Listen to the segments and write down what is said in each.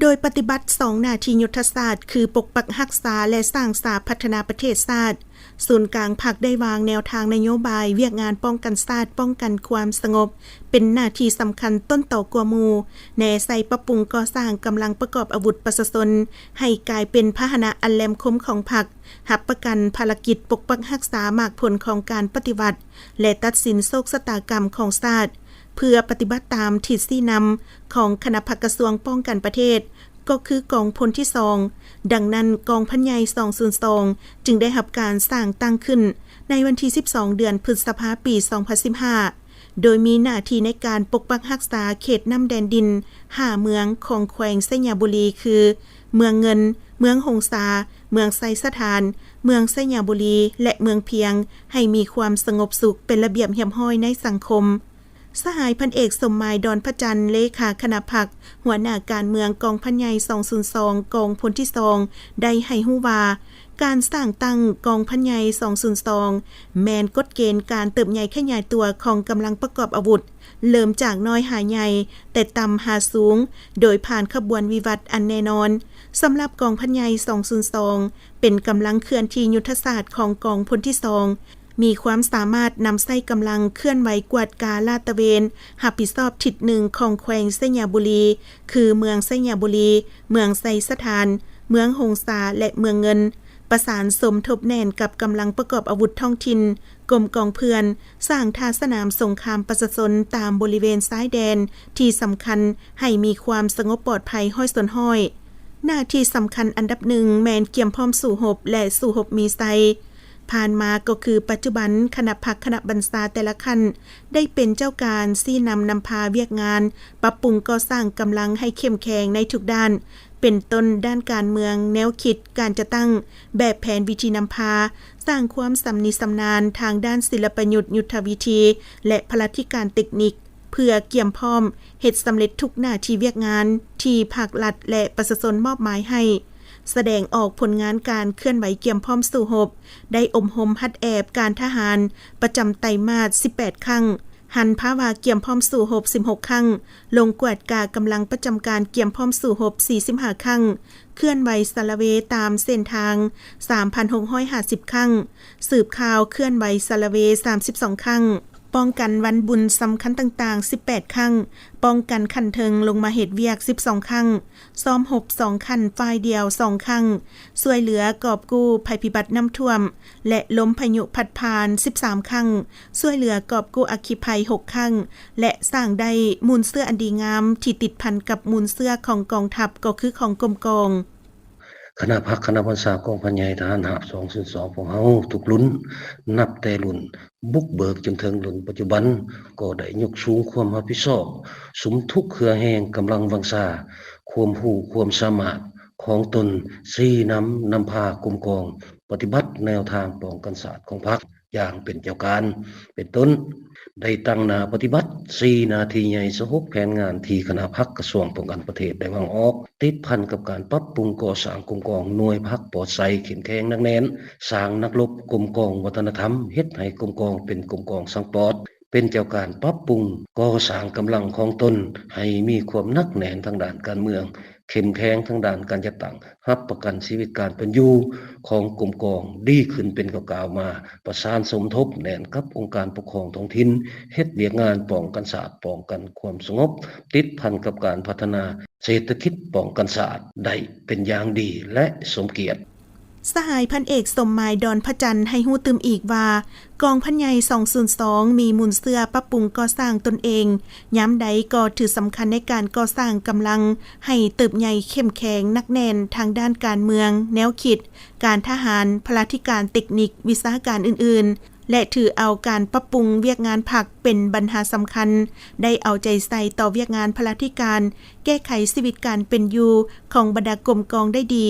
ໂດຍປະຕິບັດສອງໜ້າທີ່ຍຸດທະສາດ ຄືປົກປັກຮັກສາ ແລະ ສ້າງສາພັດທະນາປະເທດຊາດ. ສູນກາງພັກໄດ້ວາງແນວທາງນະໂຍບາຍວຽກງານປ້ອງກັນຊາດ, ປ້ອງກັນຄວາມສະຫງົບ ເປັນໜ້າທີ່ສຳຄັນຕົ້ນຕໍກວ່າໝູ່, ແນໃສ່ປັບປຸງກໍ່ສ້າງກຳລັງປະກອບອາວຸດປະຊາຊົນ ໃຫ້ກາຍເປັນພາຫະນະອັນແຫຼມຄົມຂອງພັກ, ຮັບປະກັນພາລະກິດປົກປັກຮັກສາໝາກຜົນຂອງການປະຕິວັດ ແລະ ຕັດສິນໂຊກຊະຕາກຳຂອງຊາດ, ເພື່ອປະຕິບັດຕາມທິດຊີ້ນຳຂອງຄະນະພັກກະຊວງປ້ອງກັນປະເທດ, ກໍຄືກອງພົນທີສອງ. ດັ່ງນັ້ນ, ກອງພັນໃຫຍ່ສອງສູນສອງ ຈຶ່ງໄດ້ຮັບການສ້າງຕັ້ງຂຶ້ນໃນວັນທີສິບສອງ ເດືອນພຶດສະພາ ປີສອງພັນສິບຫ້າ ໂດຍມີໜ້າທີ່ໃນການປົກປັກຮັກສາເຂດນ້ຳແດນດິນຫ້າເມືອງຂອງແຂວງໄຊຍະບູລີ ຄື ເມືອງເງິນ, ເມືອງຫົງສາ, ເມືອງໄຊສະຖານ, ເມືອງໄຊຍະບູລີ ແລະ ເມືອງພຽງ ໃຫ້ມີຄວາມສະຫງົບສຸກເປັນລະບຽບຮຽບຮ້ອຍໃນສັງຄົມ. ສະຫາຍພັນເອກ ສົມໝາຍ ດອນພະຈັນ ເລຂາຄະນະພັກ, ຫົວໜ້າການເມືອງກອງພັນໃຫຍ່ສອງສູນສອງ ກອງພົນທີສອງ ໄດ້ໃຫ້ຮູ້ວ່າ ການສ້າງຕັ້ງກອງພັນໃຫຍ່ສອງສູນສອງ ແມ່ນກົດເກນການເຕີບໃຫຍ່ຂະຫຍາຍຕົວຂອງກຳລັງປະກອບອາວຸດ, ເລີ່ມຈາກນ້ອຍຫາໃຫຍ່, ແຕ່ຕ່ຳຫາສູງ, ໂດຍຜ່ານຂະບວນວິວັດອັນແນ່ນອນ. ສຳລັບກອງພັນໃຫຍ່ສອງສູນສອງ ເປັນກຳລັງເຄື່ອນທີ່ຍຸດທະສາດຂອງກອງພົນທີສອງ, ມີຄວາມສາມາດນຳໃຊ້ກຳລັງເຄື່ອນໄຫວກວດກາລາດຕະເວນ ຮັບຜິດຊອບທິດໜຶ່ງຂອງແຂວງໄຊຍະບູລີ ຄື ເມືອງໄຊຍະບູລີ, ເມືອງໄຊສະຖານ, ເມືອງຫົງສາ ແລະ ເມືອງເງິນ, ປະສານສົມທົບແໜ້ນກັບກຳລັງປະກອບອາວຸດທ້ອງຖິ່ນ, ກົມກອງເພື່ອນ, ສ້າງທ່າສະໜາມສົງຄາມປະຊາຊົນຕາມບໍລິເວນຊາຍແດນທີ່ສຳຄັນ ໃຫ້ມີຄວາມສະຫງົບປອດໄພຮ້ອຍສ່ວນຮ້ອຍ. ໜ້າທີ່ສຳຄັນອັນດັບໜຶ່ງແມ່ນກຽມພ້ອມສູ້ຮົບ ແລະ ສູ້ຮົບມີໄຊ. ຜ່ານມາກໍຄືປັດຈຸບັນ, ຄະນະພັກຄະນະບັນຊາແຕ່ລະຂັ້ນ ໄດ້ເປັນເຈົ້າການຊີ້ນຳນຳພາວຽກງານ ປັບປຸງກໍ່ສ້າງກຳລັງໃຫ້ເຂັ້ມແຂງໃນທຸກດ້ານ, ເປັນຕົ້ນດ້ານການເມືອງ, ແນວຄິດ, ການຈັດຕັ້ງ, ແບບແຜນ, ວິທີນຳພາ, ສ້າງຄວາມຊຳນິຊຳນານທາງດ້ານສິລະປະຍຸດ, ຍຸດທະວິທີ ແລະ ພະລາທິການເຕັກນິກ ເພື່ອກຽມພ້ອມເຮັດສຳເລັດທຸກໜ້າທີ່ວຽກງານທີ່ພັກລັດ ແລະ ປະຊາຊົນມອບໝາຍໃຫ້. ສະແດງອອກຜົນງານການເຄື່ອນໄຫວກຽມພ້ອມສູ້ຮົບ, ໄດ້ອົບຮົມຫັດແອບການທະຫານປະຈຳໄຕມາດສິບແປດຄັ້ງ, ຫັນພາວາກຽມພ້ອມສູ້ຮົບສິບຫົກຄັ້ງ, ລົງກວດກາກຳລັງປະຈຳການກຽມພ້ອມສູ້ຮົບສີ່ສິບຫ້າຄັ້ງ, ເຄື່ອນໄຫວສາລະເວຕາມເສັ້ນທາງສາມພັນຫົກຮ້ອຍຫ້າສິບຄັ້ງ, ສືບຂ່າວເຄື່ອນໄຫວສາລະເວສາມສິບສອງຄັ້ງ, ປ້ອງກັນວັນບຸນສຳຄັນຕ່າງໆສິບແປດຄັ້ງ, ປ້ອງກັນຂັ້ນເທິງລົງມາເຮັດວຽກສິບສອງຄັ້ງ, ຊ້ອມຮົບສອງຂັ້ນຝ່າຍດຽວສອງຄັ້ງ, ຊ່ວຍເຫຼືອກອບກູ້ໄພພິບັດນ້ຳຖ້ວມ ແລະ ລົມພາຍຸພັດຜ່ານສິບສາມຄັ້ງ, ຊ່ວຍເຫຼືອກອບກູ້ອັກຄີໄພຫົກຄັ້ງ ແລະ ສ້າງໄດ້ມູນເຊື້ອອັນດີງາມທີ່ຕິດພັນກັບມູນເຊື້ອຂອງກອງທັບ ກໍຄືຂອງກົມກອງ. ຄະນະພັກຄະນະບັນຊາກອງພັນໃຫຍ່ທະຫານຮາບສອງສູນສອງ ພວກເຮົາທຸກລຸ້ນ, ນັບແຕ່ລຸ້ນບຸກເບີກຈົນເຖິງລຸ້ນປັດຈຸບັນ, ກໍໄດ້ຍົກສູງຄວາມຮັບຜິດຊອບ, ສຸມທຸກເຫື່ອແຮງກຳລັງວັງຊາ, ຄວາມຮູ້ຄວາມສາມາດຂອງຕົນ, ຊີ້ນຳນຳພາກົມກອງປະຕິບັດແນວທາງປ້ອງກັນຊາດຂອງພັກ ຢ່າງເປັນເຈົ້າການ ເປັນຕົ້ນ ໄດ້ຕັ້ງໜ້າປະຕິບັດສີ່ໜ້າທີ່ໃຫຍ່ສະຫົບແຜນງານທີ່ຄະນະພັກກະຊວງປ້ອງກັນປະເທດໄດ້ວາງອອກ, ຕິດພັນກັບການປັບປຸງກໍ່ສ້າງກົມກອງໜ່ວຍພັກປອດໃສ ເຂັ້ມແຂງໜັກແໜ້ນ, ສ້າງນັກລົບກົມກອງວັດທະນະທຳ, ເຮັດໃຫ້ກົມກອງເປັນກົມກອງສັງປອດ, ເປັນເຈົ້າການປັບປຸງກໍ່ສ້າງກຳລັງຂອງຕົນໃຫ້ມີຄວາມໜັກແໜ້ນທາງດ້ານການເມືອງ, ເຂັ້ມແຂງທາງດ້ານການຈັດຕັ້ງ, ຮັບປະກັນຊີວິດການເປັນຢູ່ຂອງກົມກອງດີຂຶ້ນເປັນກ້າວໆມາ, ປະສານສົມທົບແໜ້ນກັບອົງການປົກຄອງທ້ອງຖິ່ນ, ເຮັດວຽກງານປ້ອງກັນຊາດ, ປ້ອງກັນຄວາມສະຫງົບ, ຕິດພັນກັບການພັດທະນາເສດຖະກິດປ້ອງກັນຊາດໄດ້ເປັນຢ່າງດີ ແລະ ສົມກຽດ. ສະຫາຍພັນເອກ ສົມໝາຍ ດອນພະຈັນ ໃຫ້ຮູ້ຕື່ມອີກວ່າ ກອງພັນໃຫຍ່ສອງສູນສອງ ມີມູນເຊື້ອປັບປຸງກໍ່ສ້າງຕົນເອງ ຍາມໃດກໍຖືສຳຄັນໃນການກໍ່ສ້າງກຳລັງໃຫ້ເຕີບໃຫຍ່ເຂັ້ມແຂງໜັກແໜ້ນທາງດ້ານການເມືອງ, ແນວຄິດ, ການທະຫານ, ພະລາທິການ, ເຕັກນິກ, ວິຊາການອື່ນໆ ແລະ ຖືເອົາການປັບປຸງວຽກງານພັກເປັນບັນຫາສຳຄັນ, ໄດ້ເອົາໃຈໃສ່ຕໍ່ວຽກງານພະລາທິການ ແກ້ໄຂຊີວິດການເປັນຢູ່ຂອງບັນດາກົມກອງໄດ້ດີ,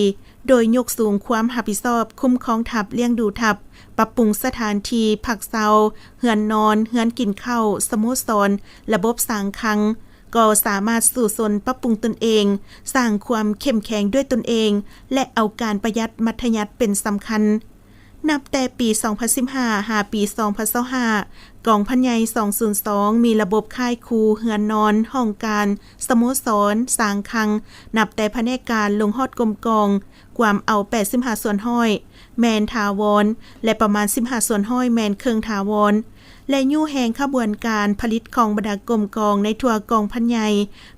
ໂດຍຍົກສູງຄວາມຮັບຜິດຊອບຄຸ້ມຄອງທັບ, ລ້ຽງດູທັບ, ປັບປຸງສະຖານທີ່ພັກເຊົາ, ເຮືອນນອນ, ເຮືອນກິນເຂົ້າ, ສະໂມສອນ, ລະບົບສາງຄັງ, ກໍສາມາດສູ້ຊົນປັບປຸງຕົນເອງ, ສ້າງຄວາມເຂັ້ມແຂງດ້ວຍຕົນເອງ ແລະ ເອົາການປະຢັດມັດທະຍັດເປັນສຳຄັນ. ນັບແຕ່ປີສອງພັນສິບຫ້າ ຫາປີສອງພັນຊາວຫ້າ ກອງພັນໃຫຍ່ສອງສູນສອງ ມີລະບົບຄ້າຍຄູ່ເຮືອນນອນ, ຫ້ອງການ, ສະໂມສອນ, ສາງຄັງ ນັບແຕ່ພະແນກການລົງຮອດກົມກອງ ກວມເອົາແປດສິບຫ້າສ່ວນຮ້ອຍແມ່ນຖາວອນ ແລະ ປະມານສິບຫ້າສ່ວນຮ້ອຍແມ່ນເຄິ່ງຖາວອນ ແລະ ຍູ້ແຮງຂະບວນການຜະລິດຂອງບັນດາກົມກອງໃນທົ່ວກອງພັນໃຫຍ່,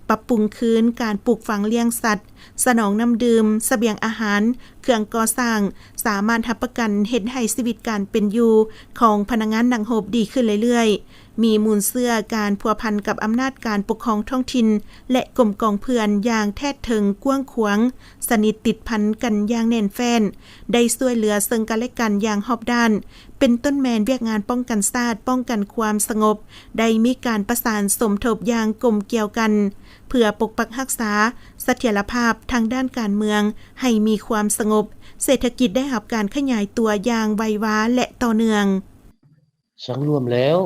ປັບປຸງຄືນການປູກຝັງລ້ຽງສັດ, ສະໜອງນ້ຳດື່ມ, ສະບຽງອາຫານ, ເຄື່ອງກໍ່ສ້າງ, ສາມາດຮັບປະກັນເຮັດໃຫ້ຊີວິດການເປັນຢູ່ຂອງພະນັກງານນັກຮົບດີຂຶ້ນເລື້ອຍໆ, ມີມູນເຊື້ອການພົວພັນກັບອຳນາດການປົກຄອງທ້ອງຖິ່ນ ແລະ ກົມກອງເພື່ອນຢ່າງແທດເຖິງກວ້າງຂວາງ, ສະໜິດຕິດພັນກັນຢ່າງແໜ້ນແຟ້ນ, ໄດ້ຊ່ວຍເຫຼືອເຊິ່ງກັນແລະກັນຢ່າງຮອບດ້ານ, ເປັນຕົ້ນແມ່ນວຽກງານປ້ອງກັນຊາດ, ປ້ອງກັນຄວາມສະຫງົບ, ໄດ້ມີການປະສານສົມທົບຢ່າງກົມກ່ຽວກັນ ເພື່ອປົກປັກຮັກສາສະຖຽນລະພາບທາງດ້ານການເມືອງໃຫ້ມີຄວາມສະຫງົບ, ເສດຖະກິດໄດ້ຮັບການຂະຫຍາຍຕົວຢ່າງໄວວາ ແລະ ຕໍ່ເນື່ອງ. ສັງລວມແລ້ວ,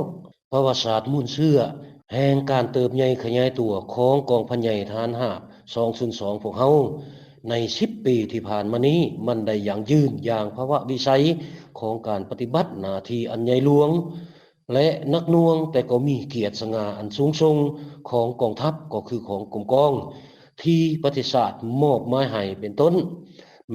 ປະຫວັດສາດມູນເຊື້ອແຫ່ງການເຕີບໃຫຍ່ຂະຫຍາຍຕົວຂອງກອງພັນໃຫຍ່ທະຫານຮາບສອງສູນສອງພວກເຮົາ ໃນສິບປີທີ່ຜ່ານມານີ້ ມັນໄດ້ຢັ້ງຢືນຢ່າງພາວະວິໄສຂອງການປະຕິບັດໜ້າທີ່ອັນໃຫຍ່ຫຼວງ ແລະ ໜັກໜ່ວງ, ແຕ່ກໍມີກຽດສະຫງ່າອັນສູງສົ່ງຂອງກອງທັບ, ກໍຄືຂອງກົມກອງທີ່ປະເທດຊາດມອບໝາຍໃຫ້, ເປັນຕົ້ນ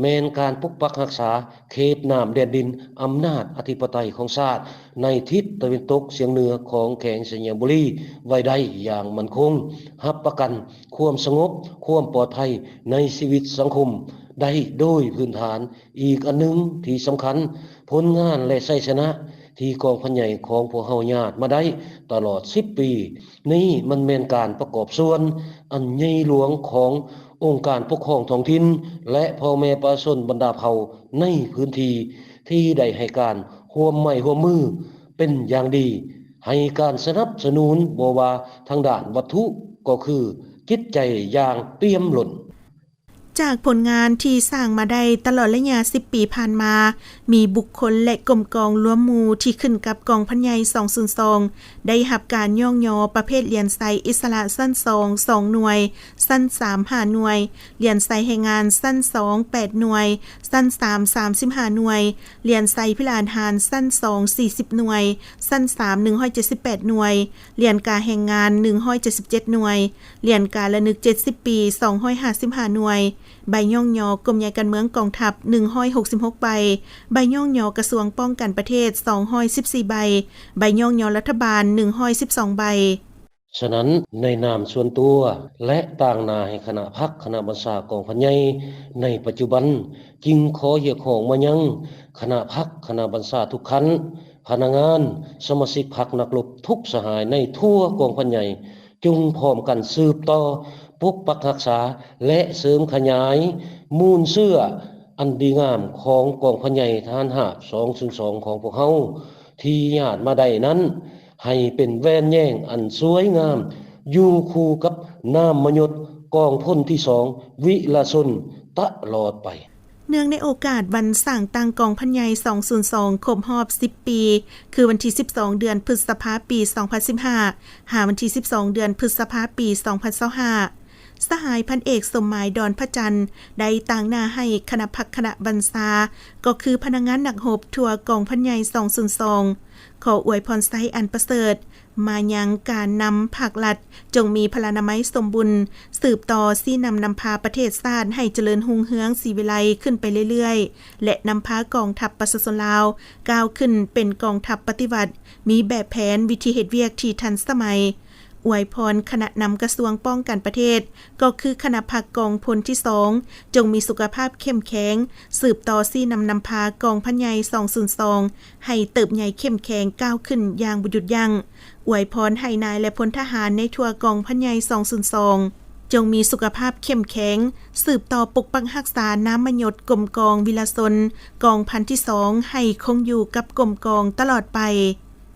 ແມ່ນການປົກປັກຮັກສາເຂດນ້ຳແດນດິນອຳນາດອະທິປະໄຕຂອງຊາດໃນທິດຕາເວັນຕົກສຽງເໜືອຂອງແຂວງໄຊຍະບູລີໄວ້ໄດ້ຢ່າງໝັ້ນຄົງ, ຮັບປະກັນຄວາມສະຫງົບ, ຄວາມປອດໄພໃນຊີວິດສັງຄົມໄດ້ໂດຍພື້ນຖານ. ອີກອັນໜຶ່ງທີ່ສຳຄັນ, ຜົນງານ ແລະ ໄຊຊະນະທີ່ກອງພັນໃຫຍ່ຂອງພວກເຮົາຍາດມາໄດ້ຕະຫຼອດສິບປີນີ້ ມັນແມ່ນການປະກອບສ່ວນອັນໃຫຍ່ຫຼວງຂອງອົງການປົກຄອງທ້ອງຖິ່ນ ແລະ ພໍ່ແມ່ປະຊາຊົນບັນດາເຜົ່າໃນພື້ນທີ່ ທີ່ໄດ້ໃຫ້ການຮ່ວມໄມ້ຮ່ວມມືເປັນຢ່າງດີ, ໃຫ້ການສະໜັບສະໜູນບໍ່ວ່າທາງດ້ານວັດຖຸ ກໍຄືຈິດໃຈຢ່າງປ່ຽມລົ້ນ. ຈາກຜົນງານທີ່ສ້າງມາໄດ້ຕະຫຼອດໄລຍະສິບປີຜ່ານມາ, ມີບຸກຄົນ ແລະ ກົມກອງລວມໝູ່ທີ່ຂຶ້ນກັບກອງພັນໃຫຍ່ສອງສູນສອງ ໄດ້ຮັບການຍ້ອງຍໍປະເພດຫຼຽນໄຊອິດສະຫຼະຊັ້ນສອງ ສອງໜ່ວຍ, ຊັ້ນສາມ ຫ້າໜ່ວຍ, ຫຼຽນໄຊແຮງງານຊັ້ນສອງ ແປດໜ່ວຍ, ຊັ້ນສາມ ສາມສິບຫ້າໜ່ວຍ, ຫຼຽນໄຊພິລະອາຫານຊັ້ນສອງ ສີ່ສິບໜ່ວຍ, ຊັ້ນສາມ ໜຶ່ງຮ້ອຍເຈັດສິບແປດໜ່ວຍ, ຫຼຽນກາແຮງງານໜຶ່ງຮ້ອຍເຈັດສິບເຈັດໜ່ວຍ, ຫຼຽນກາລະນຶກເຈັດສິບປີ ສອງຮ້ອຍຫ້າສິບຫ້າໜ່ວຍ, ໃບຍ້ອງຍໍກົມໃຫຍ່ການເມືອງກອງທັບໜຶ່ງຮ້ອຍຫົກສິບຫົກໃບ, ໃບຍ້ອງຍໍກະຊວງປ້ອງກັນປະເທດສອງຮ້ອຍສິບສີ່ໃບ, ໃບຍ້ອງຍໍລັດຖະບານໜຶ່ງຮ້ອຍສິບສອງໃບ. ສະນັ້ນ, ໃນນາມສ່ວນຕົວ ແລະ ຕາງໜ້າໃຫ້ຄະນະພັກຄະນະບັນຊາກອງພັນໃຫຍ່ໃນປັດຈຸບັນ, ຈຶ່ງຂໍຮຽກຮ້ອງມາຍັງຄະນະພັກຄະນະບັນຊາທຸກຂັ້ນ, ພະນັກງານ, ສະມາຊິກພັກ, ນັກລົບທຸກສະຫາຍໃນທົ່ວກອງພັນໃຫຍ່ ຈົ່ງພ້ອມກັນສືບຕໍ່ປົກປັກຮັກສາ ແລະ ເສີມຂະຫຍາຍມູນເຊື້ອອັນດີງາມຂອງກອງພັນໃຫຍ່ທະຫານຮາບສອງສູນສອງຂອງພວກເຮົາ ທີ່ຍາດມາໄດ້ນັ້ນ ໃຫ້ເປັນແວ່ນແຍງອັນສວຍງາມ ຢູ່ຄູ່ກັບນາມມະຍົດກອງພົນທີສອງ ວິລະຊົນ ຕະຫຼອດໄປ. ເນື່ອງໃນໂອກາດວັນສ້າງຕັ້ງກອງພັນໃຫຍ່ສອງສູນສອງຄົບຮອບສິບປີ ຄືວັນທີສິບສອງ ເດືອນພຶດສະພາ ປີສອງພັນສິບຫ້າ ຫາວັນທີສິບສອງ ເດືອນພຶດສະພາ ປີສອງພັນຊາວຫ້າ ສະຫາຍພັນເອກ ສົມໝາຍ ດອນພະຈັນ ໄດ້ຕາງໜ້າໃຫ້ຄະນະພັກຄະນະບັນຊາ ກໍຄືພະນັກງານນັກຮົບທົ່ວກອງພັນໃຫຍ່ສອງສູນສອງ ຂໍອວຍພອນໄຊອັນປະເສີດ ມາຍັງການນຳພັກລັດ ຈົ່ງມີພະລານາໄມສົມບູນ, ສືບຕໍ່ຊີ້ນຳນຳພາປະເທດຊາດໃຫ້ຈະເລີນຮຸ່ງເຮືອງສີວິໄລຂຶ້ນໄປເລື້ອຍໆ ແລະ ນຳພາກອງທັບປະຊາຊົນລາວກ້າວຂຶ້ນເປັນກອງທັບປະຕິວັດ, ມີແບບແຜນ, ວິທີເຮັດວຽກທີ່ທັນສະໄໝ. ອວຍພອນຄະນະນຳກະຊວງປ້ອງກັນປະເທດ ກໍຄືຄະນະພັກກອງພົນທີສອງ ຈົ່ງມີສຸຂະພາບເຂັ້ມແຂງ, ສືບຕໍ່ຊີ້ນຳນຳພາກອງພັນໃຫຍ່ສອງສູນສອງ ໃຫ້ເຕີບໃຫຍ່ເຂັ້ມແຂງກ້າວຂຶ້ນຢ່າງບໍ່ຢຸດຢັ້ງ. ອວຍພອນໃຫ້ນາຍ ແລະ ພົນທະຫານໃນທົ່ວກອງພັນໃຫຍ່ສອງສູນສອງ ຈົ່ງມີສຸຂະພາບເຂັ້ມແຂງ, ສືບຕໍ່ປົກປັກຮັກສານາມມະຍົດກົມກອງວິລະຊົນ ກອງພັນທີສອງ ໃຫ້ຄົງຢູ່ກັບກົມກອງຕະຫຼອດໄປ.